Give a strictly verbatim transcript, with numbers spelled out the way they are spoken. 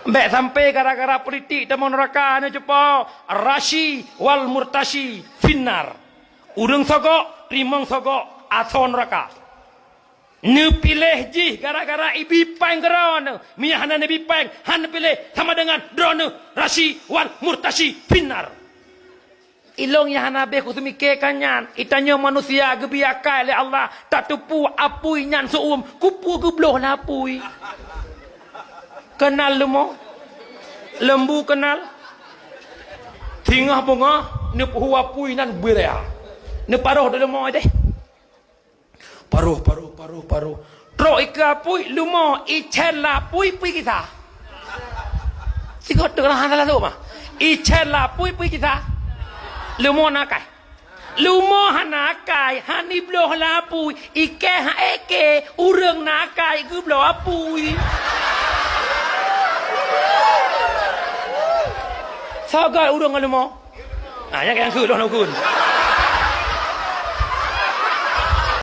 Bék sampai gara-gara politik tamong neuraka, neucupo, rasyi wal murtasyi finnar. Ureuëng sogok, teurimong sogok, asoe neuraka. Neupiléh jih gara-gara ibi péng keudroe neuh. Meunyo hana neubi péng, hana neupiléh, sama dengan droeneuh rasyi wal murtasyi finnar. Ilong nyang hana habéh kuseumike ka nyan, itanyoe manusia geubri akai lé Allah, tateupeue apui nyan seu-uem, kupeue geubloh lé apui. Keunal leumo? Leumbu keunal? Singoh beungoh neupeuhu apui nan beuraya. Neuparoh di leumo deh. Paroh, paroh, paroh, paroh. Trok ikeue apui, leumo, icén lapui pui gisa. Sigoe teuk lah hana lalu mah. Icén lapui pui gisa. Leumo na akai. Leumo hana akai, hana ibloh lapui. Ikée ha ék, ureuëng na akai geubloh apui. Sagai ureuëng ngon leumo. Ah, nyang nyang keu lôn ukun.